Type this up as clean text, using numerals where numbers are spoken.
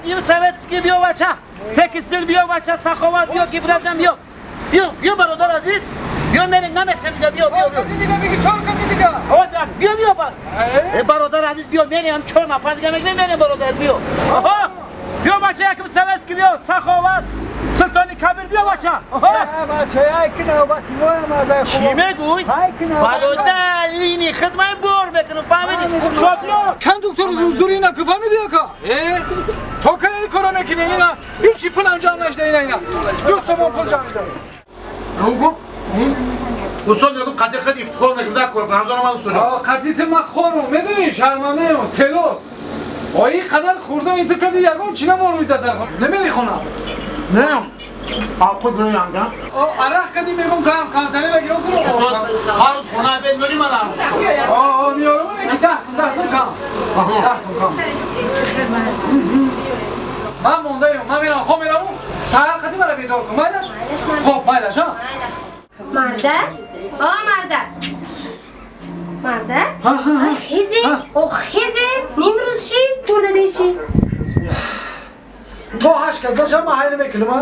Дим советский биё бача. Текстил биё бача, саховат биё, ки бразам биё. Биё, биё бародар азиз. Биё мерем, намесем дига, биё, биё, биё. Каси дига бигӣ, чор каси дига. Ҳозир биё, биё бар. Э бародар азиз, биё мерем, чор нафар дига мегирем, мерем бародар азиз, биё. Оҳо. Биё бача, яким советский биё, саховат. Султони Кабир биё бача. Оҳо. Чӣ мегӯй? Бародар, лини хидмат бор мекунам, фаҳмидӣ? Шофёр. Кондуктор зури ина ки фаҳмидӣ ака? Э, то кай ин кора мекунӣ ина? Ҳеҷи пулам ҷамъ нашда ина ина. 2 сомон пул ҷамъ шуда. Ругу? Устод мегӯ қадри худ ифтихор мекунам дар кор ҳазор омад устод ҷон. Қадри ман хорум, медонӣ, шармандаем, селос. О ин қадар хӯрдан ту кади ягон чӣ намон дасар. Намери хона. Не. Алқо гӯянда. О арақ кади мегум гарм консерва гирон кунам. Ҳар рӯз хона бе мери манам. О, миёрам не ки 10 сум, 10 сум кам. 10 сум кам. Ман мондаем, ман мерам, хоб меравам. Саҳар қади мара бедор кун, майлаш? Хоб, майлаш, ҳа? Марда? О, марда! Марда? Хезе? О, хезе? Нимрӯз ши? Курдадеши? То 8 каза шама ҳай намекунам, а?